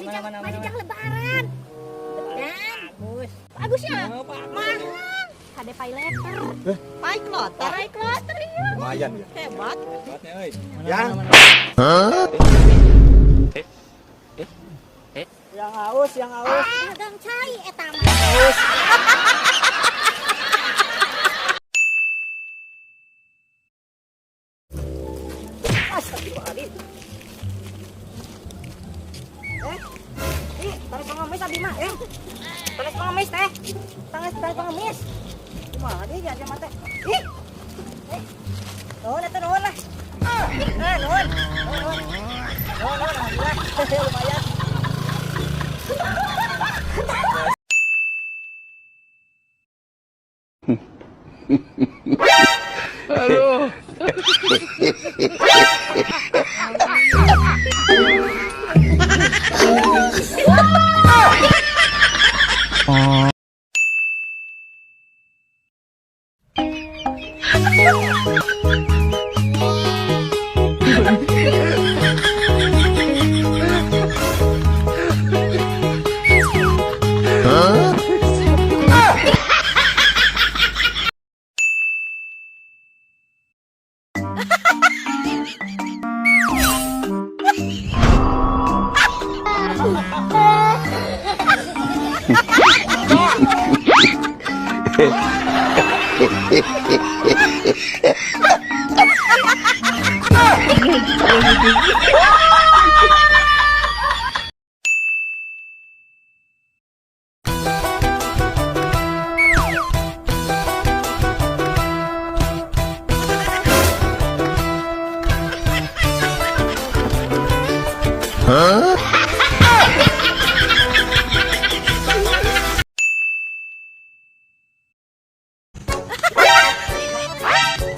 Mana, mana, Baju mana? Jang lebaran. Dan Bagus. Bagus ya? Oh, bagus. Mahal. Kade pay letter. Pay kloter. Pay kloter iya. Lumayan ya. Hebat. Hebatnya, euy. Mana, Yang. mana, mana? Yang haus, yang haus. Dagang cai eta mah. Haus. Astagfirullahaladzim. Eh, ih, tarik pengemis abi mah, eh. Tarik pengemis teh. Tarik tarik pengemis. Kumaha dia jadi mah teh. Ih. Eh. Nuhun atuh nuhun lah. Eh, nuhun. Nuhun, nuhun. Nuhun, nuhun, alhamdulillah. Lumayan.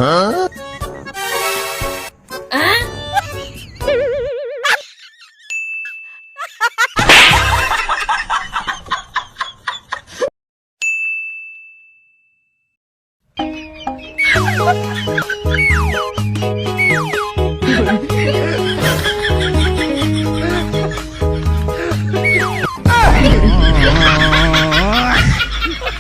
Huh?